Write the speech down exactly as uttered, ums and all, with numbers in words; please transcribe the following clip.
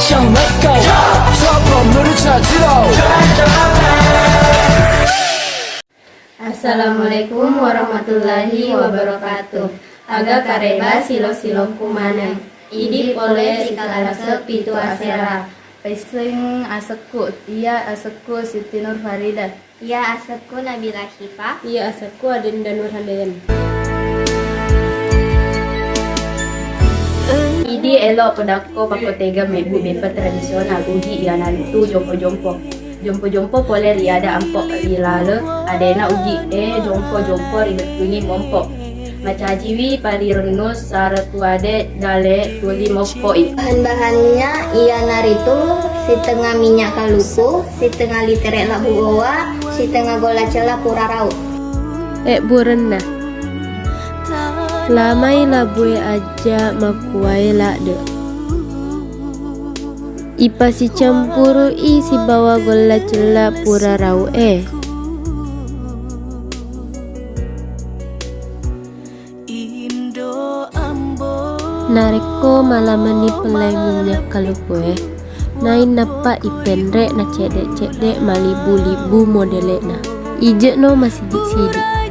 Let's go. Let's go. Assalamualaikum warahmatullahi wabarakatuh. Aga kareba silo-silokku maneng. Idi pole sikalase pitu asera. Paisseng asekku, iya asekku Siti Nur Farida. Iya asekku Nabila Syifa. Iya asekku Adinda Nur Handayani. Idi elo podakko pakkotega mebbu beppa tradisional Ugi iyanaritu jompo-jompo. Jompo-jompo pole ri ada ampo ri lale adena Ugi e jompo-jompo ribettuni mompo. Macajiwi palirennu sare tuade dale tuli moppoi. Bahan-bahannya iyanaritu sitengnga minyak kaluku, sitengnga litere labbu owa, sitengnga golla cella pura rau. Ebburenna. Lamai labbue ajja makkuwae ladde. Ipasicampuru'i sibawa golla cella pura rau e. Narekko malamani pellai minyak kaluku e, nainappa ipenre na cedde-cedde malibbu-libbu modele'na. Ije'no masidi-sidi.